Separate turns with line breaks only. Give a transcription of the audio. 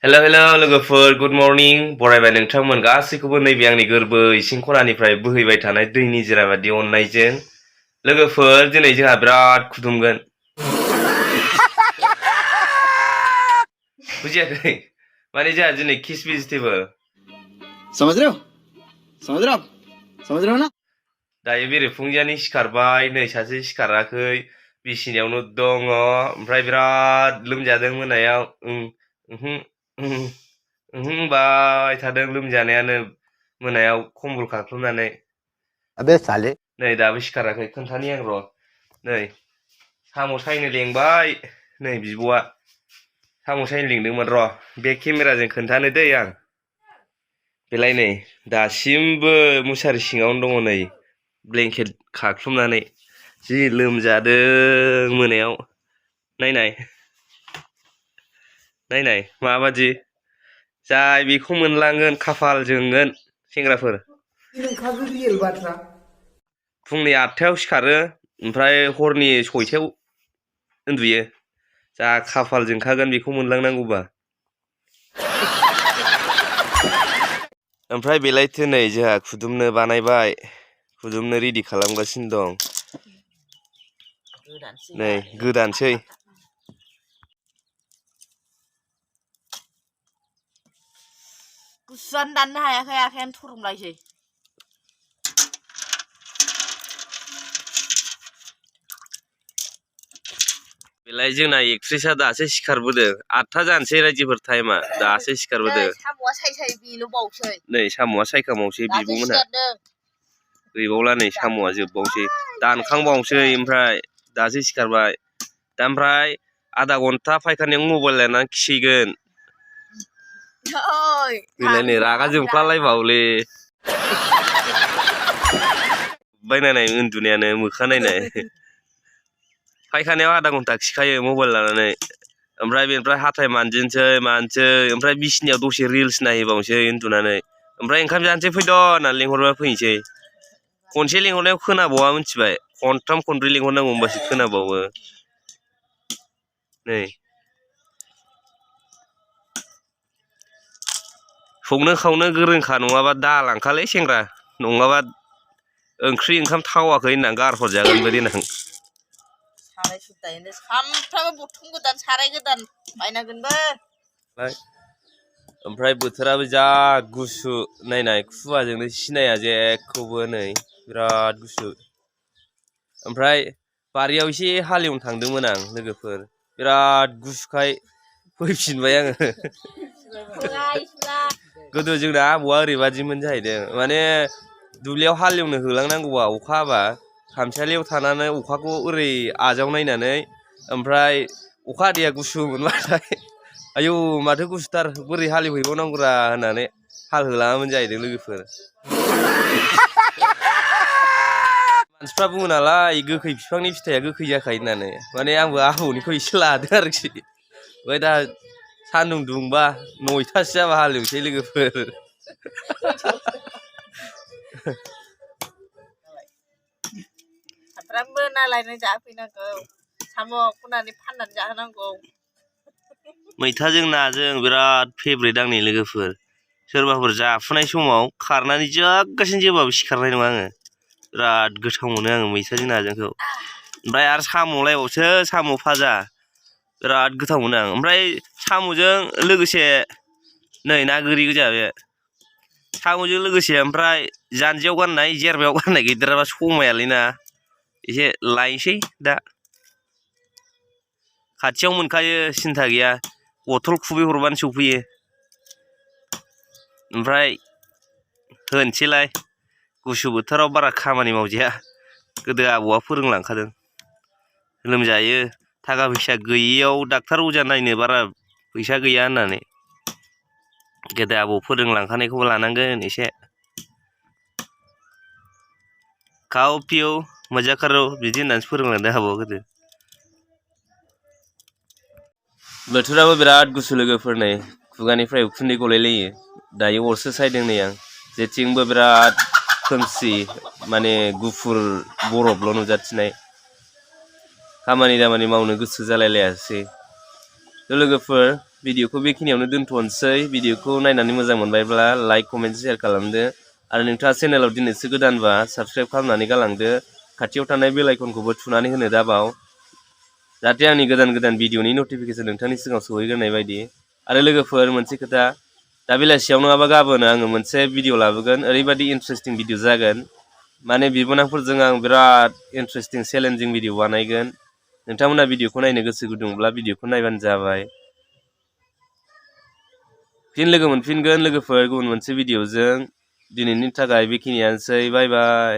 हेल' हेल' लोगोफोर good morning बरायबाय नोंथांमोन गासैखौबो नैबे आंनि गोरबो इसिं खनानिफ्राय बोहैबाय थानाय दैनि जिराबादि अननायजों लोगोफोर दिनै जोंहा बिराद खुदुमगोन बुजियाखै माने जोंहा दिनै किस भेजिटेबल
समझ रहे हो समझ रहे हो समझ रहे हो ना
दायो बेरेफुंजानि सिखारबाय नै सासे सिखाराखै बिसिनायावनो दङ ओमफ्राय बिराद लोमजादों मोनायाव बाय थादों लोमजानायानो मोनायाव खम्बल खाख्लुमनानै
अबे साले
नै दाबो सिखाराखै खोन्थानि आं र' नै साम' सायनो लेंबाय नै बिब'आ साम' सायनो लिंदोंमोन र' बे केमेराजों खोन्थानो दै आं बेलाय नै दासिमबो मुसारि सिङावनो दङ नै ब्लेंकेट खाख्लुमनानै जि लोमजादों मोनायाव नायनाय माबादि जाय बेखौ मोनलांगोन खाफाल जोंगोन सेंग्राफोर फुंनि 8टायाव सिखारो ओमफ्राय हरनि 6टायाव उन्दुयो जा खाफाल जोंखागोन बेखौ मोनलांनांगौबा ओमफ्राय बेलायथो नै जोंहा खुदुमनो बानायबाय खुदुमनो रेडि खालामगासिनो दं नै गोदानसै
गुसुआनो दाननो हायाखै आखायानो थरमलायसै
बेलाय जोंना एक्ट्रेसआ दासो सिखारबोदों 8टा जानोसै रायजोफोर टाइमा दासो सिखारबोदों
साम'आ साय बेल' बावसै
नै साम'आ सायखांबावसै बिब'मोनहा गैबावला नै साम'आ जोबबावसै दानखांबावसै ओमफ्राय दासो सिखारबाय दा ओमफ्राय आधा घन्टा फायखानायाव मबाइल लानानै खिहैगोन बेलाय नै रागा जोंफ्लालायबावले बायनानै उन्दुनायानो मोखा नायनाय फायखानायाव आधा घन्टा खिखायो मबाइल लानानै ओमफ्राय बेनिफ्राय हाथाय मानजिनोसै ओमफ्राय बिसिनियाव दसे रिल्स नायहैबावनोसै उन्दुनानै ओमफ्राय ओंखाम जानोसै फैद' होननानै लिंहरबा फैनोसै खनसे लिंहरनायाव खोनाबावा मिथिबाय खनथाम खनब्रै लिंहरनांगौ होमबासो खोनाबावो नै संनो खावनो गोरोंखा नङाबा दालांखालै सेंग्रा नङाबा ओंख्रि ओंखाम थावाखै होननानै गारहरजागोनबो देनां
साराय सुद्दायैनो सामफ्रामबो बथन गोदान साराय गोदान बायनांगोनबो
ओमफ्राय बोथोराबो जा गुसु नायनाय खुवाजोंनो सिनाया जेखौबो नै बिराद गुसु ओमफ्राय बारियाव एसे हालेवनो थांदोंमोन आं लोगोफोर बिराद गुसुखाय फैफिनबाय आङो गोदो जोंना आबौआ ओरैबादिमोन जाहैदों माने दुब्लियाव हालेवनो होलांनांगौबा अखा हाबा खामसालियाव थानानै अखाखौ ओरै आजावनायनानै ओमफ्राय अखा दैया गुसु मोनबाथाय आयौ माथो गुसुथार बोरै हालेवहैबावनांगौरा होननानै हाल होलाङामोन जाहैदों लोगोफोर मानसिफ्रा बुङो नालाय गोखै बिफांनि फिथाइया गोखै जाखायो होननानै माने आंबो आबौनिखौ एसे लादों आरोखि ओमफ्राय दा सान्दुं दुंबा 9टासो जाबा हालेवनोसै लोगोफोर
सामफ्रामबो ना लायनानै जाफैनांगौ साम' खननानै फाननानै जाहोनांगौ
मैथाजों नाजों बिराद फेभरेट आंनि लोगोफोर सोरबाफोर जाफुनाय समाव खारनानै जोगासिनो जोबाबो सिखारनाय नङा आङो बिराद गोथाव मोनो आङो मैथाजों नाजोंखौ ओमफ्राय आरो साम'लायबावसो साम' फाजा बिराद गोथाव मोनो आं ओमफ्राय साम'जों लोगोसे नै ना गोरि गोजा बे साम'जों लोगोसे ओमफ्राय जानजियाव गाननाय जेरबायाव गाननाय गैदेराबा समायालै ना एसे लायनोसै दा खाथियाव मोनखायो सिन्था गैया बथल खुबैहरबानो सौफैयो ओमफ्राय होनोसैलाय गुसु बोथोराव बारा खामानि मावजाया गोदो आबौआ फोरोंलांखादों लोमजायो थाखा फैसा गैयियाव डाक्टार अजा नायनो बारा फैसा गैया होननानै गोदो आबौ फोरोंलांखानायखौबो लानांगोन एसे खाओ पियो मजा करो बिदि होननानैसो फोरोंलांदों आबौआ गोदो बोथोराबो बिराद गुसु लोगोफोर नै खुगानिफ्राय उखुन्दै गलायलायो दायो अरसो सायदों नै आं जेथिंबो बिराद खोमसि माने गुफुर बरफल' नुजाथिनाय खामानि दामानि मावनो गोसो जालायलायासै लोगोफोर भिडिअखौ बेखिनियावनो दोनथ'नोसै भिडिअखौ नायनानै मोजां मोनबायब्ला लाइक कमेन्ट शेयार खालामदो आरो नोंथाङा चेनेलाव दिनैसो गोदानबा साबस्क्राइब खालामनानै गालांदो खाथियाव थानाय बेल आइकनखौबो थुनानै होनो दाबाव जाहाथे आंनि गोदान गोदान भिडिअनि नटिफिकेसन नोंथांनि सिगाङाव सहैग्रोनाय बायदि आरो लोगोफोर मोनसे खोथा दा बेलासियाव नङाबा गाबोन आङो मोनसे भिडिअ लाबोगोन ओरैबायदि इन्टारेस्टिं भिडिअ जागोन माने बिबोनांफोरजों आं बिराद इन्टारेस्टिं चेलेन्जिं भिडिअ बानायगोन नोंथांमोना भिडिअखौ नायनो गोसो गुदुंब्ला भिडिअखौ नायबानो जाबाय फिन लोगो मोनफिनगोन लोगोफोर गुबुन मोनसे भिडिअजों दिनैनि थाखाय बेखिनियानोसै बाय बाय